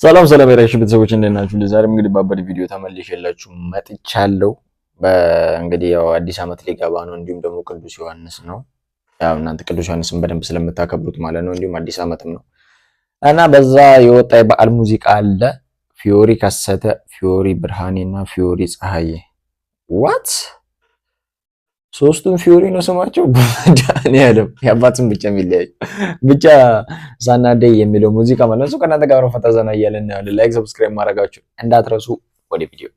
ሰላም ሰላም የራሽ ቤተሰቦች እንዴት ናችሁ? ዛሬም እንግዲህ ባበደ ቪዲዮ ተመልሼላችሁ መጥቻለሁ። እንግዲህ ያው አዲስ ዓመት ሊገባ ነው፣ እንዲሁም ደግሞ ቅዱስ ዮሐንስ ነው። ያው እናንተ ቅዱስ ዮሐንስን በደንብ ስለምታከብሩት ማለት ነው። እንዲሁም አዲስ ዓመትም ነው እና በዛ የወጣ የበዓል ሙዚቃ አለ። ፊዮሪ ከሰተ፣ ፊዮሪ ብርሃኔ እና ፊዮሪ ፀሐዬ። What፣ ሶስቱም ፊዮሪ ነው ስማቸው። መድኃኒዓለም የአባትን ብቻ የሚለያዩ ብቻ ሳናደይ የሚለው ሙዚቃ ማለት ነው። እሱ ከእናንተ ጋር ፈታ ዘና እያለን እናያለን። Like subscribe ማድረጋችሁ እንዳትረሱ። ወደ ቪዲዮ።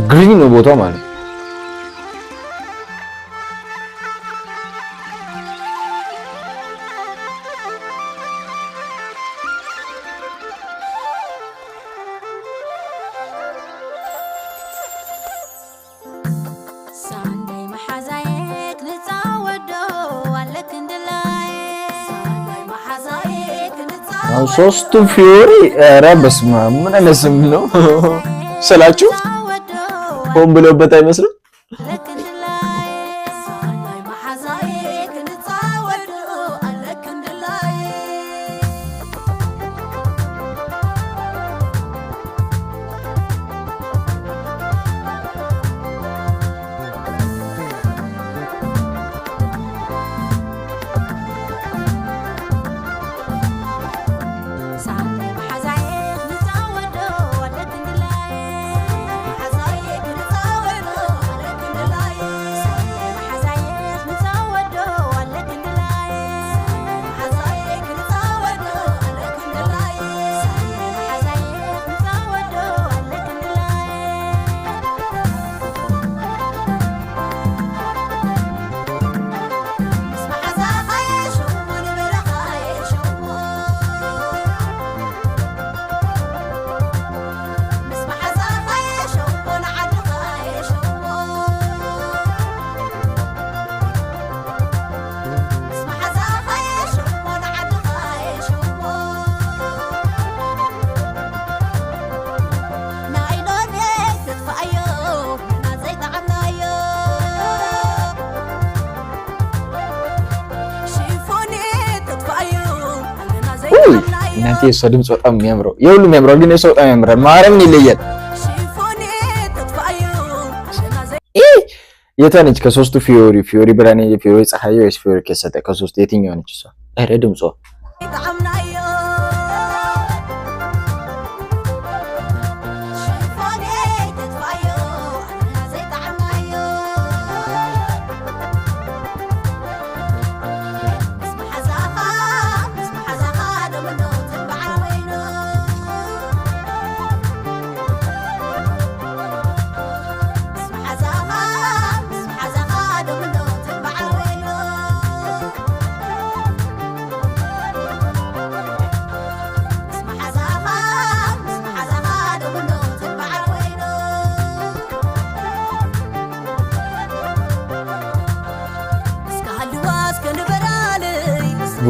Green ነው ቦታው ማለት ነው። ሶስቱም ፊዮሪ፣ ኧረ በስመ አብ፣ ምን አይነት ስም ነው ስላችሁ ሆን ብለውበት አይመስልም። እናንተ የእሷ ድምፅ በጣም የሚያምረው፣ የሁሉም ያምራል፣ ግን የእሷ በጣም ያምራል። ማርያምን ይለያል። የቷ ነች ከሶስቱ ፊዮሪ? ፊዮሪ ብርሃኔ፣ ፊዮሪ ፀሐይ ወይስ ፊዮሪ ከሰተ? ከሶስቱ የትኛዋ ነች እሷ? ኧረ ድምጿ።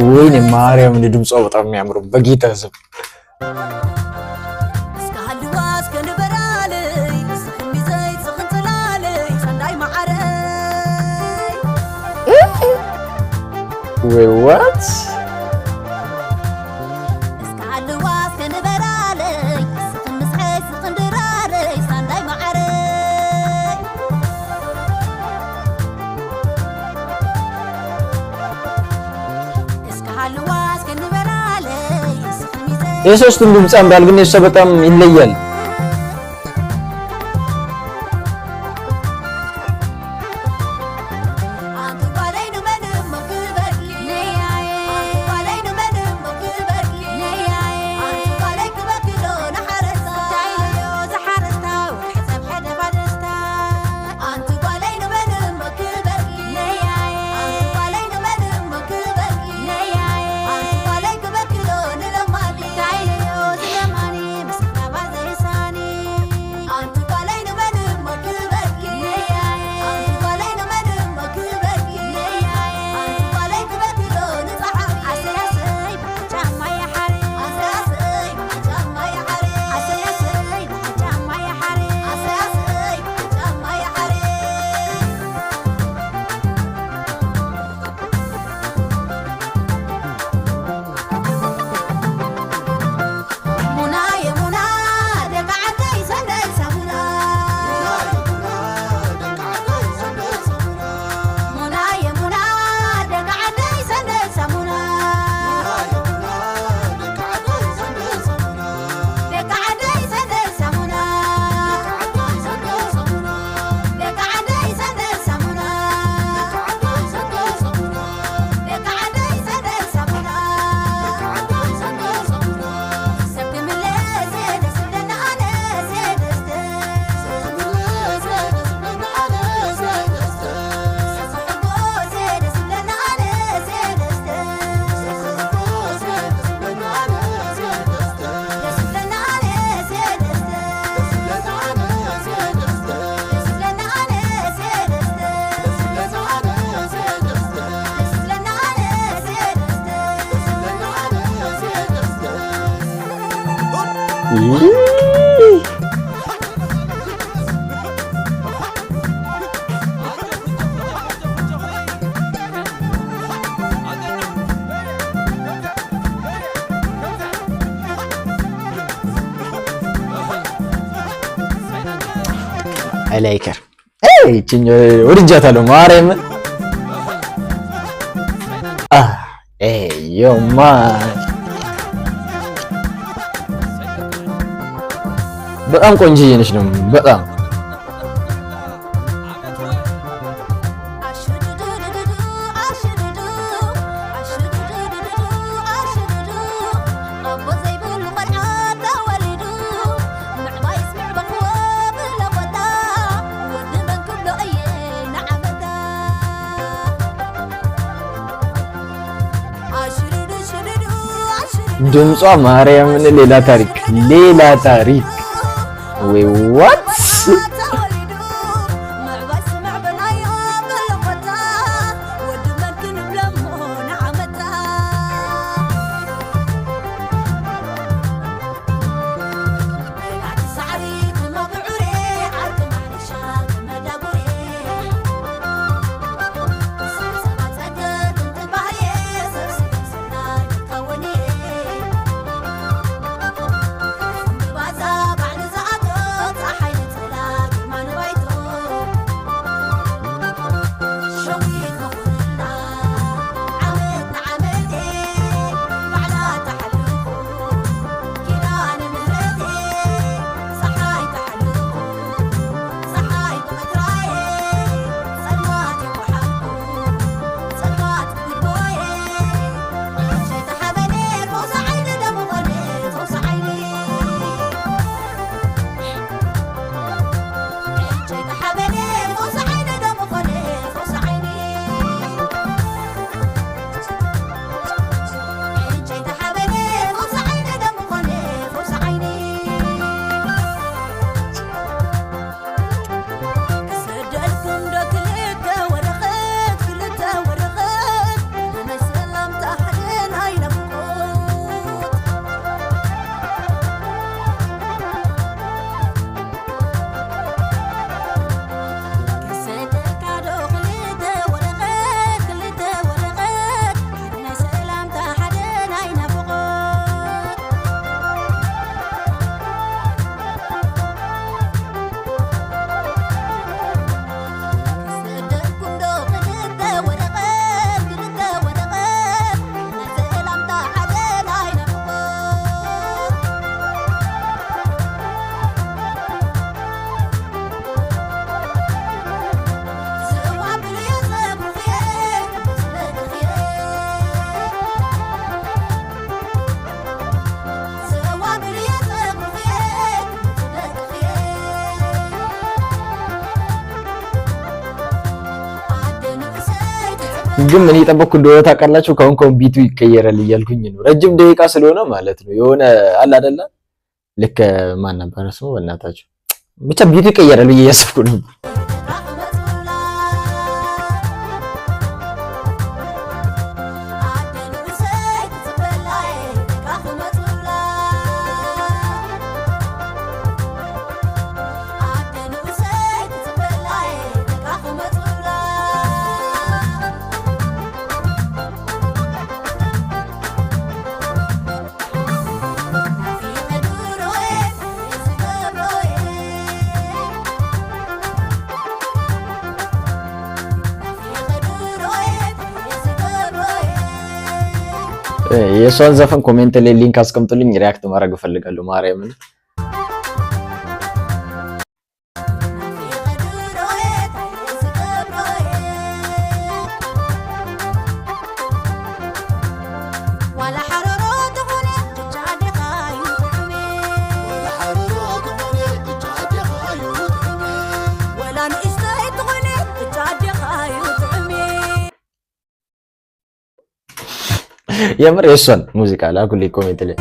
ወይኔ ማርያም፣ ድምጿ በጣም የሚያምረው በጌታ ስም። ወይ what። የሶስቱም ድምፅ ያምራል፣ ግን የሷ በጣም ይለያል። I like her. ወድጃታለሁ ማርያምን። Yo man በጣም ቆንጆዬ ነች ነው በጣም። ድምጿ ማርያምን ሌላ ታሪክ፣ ሌላ ታሪክ። ወይ what? ግን ምን እየጠበቅኩ እንደሆነ ታውቃላችሁ? ከአሁን ከአሁን beat ኡ ይቀየራል እያልኩኝ ነው። ረጅም ደቂቃ ስለሆነ ማለት ነው። የሆነ አለ አይደለ? ልክ ማን ነበረ ስሙ? በእናታችሁ ብቻ beat ኡ ይቀየራል ብዬ እያሰብኩ ነበር። የእሷን ዘፈን comment ላይ link አስቀምጡልኝ፣ react ማድረግ እፈልጋለሁ። ማርያምን። የምር የእሷን ሙዚቃ ላኩልኝ comment ላይ።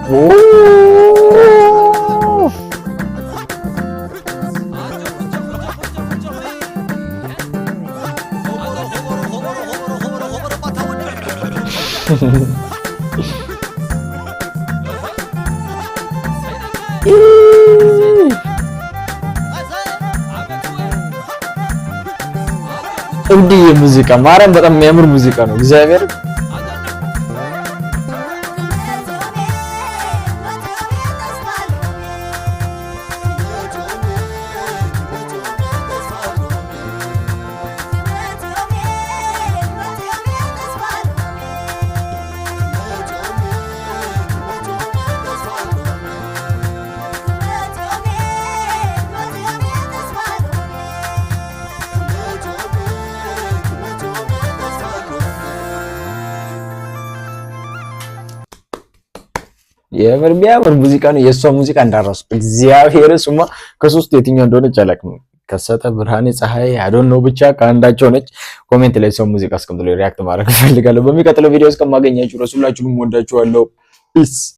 እንዲህ የሙዚቃ ማርያም በጣም የሚያምር ሙዚቃ ነው። እግዚአብሔር የምር የሚያምር ሙዚቃ ነው። የእሷ ሙዚቃ እንዳራሱ እግዚአብሔር ስማ፣ ከሶስቱ የትኛው እንደሆነች አላውቅም። ከሰተ ብርሃኔ፣ ፀሐይ I don't know፣ ብቻ ከአንዳቸው ነች። Comment ላይ ሰው ሙዚቃ አስቀምጥሎ react ማድረግ እፈልጋለሁ። በሚቀጥለው ቪዲዮ እስከማገኛችሁ ድረስ ሁላችሁንም ወዳችኋለሁ። Peace.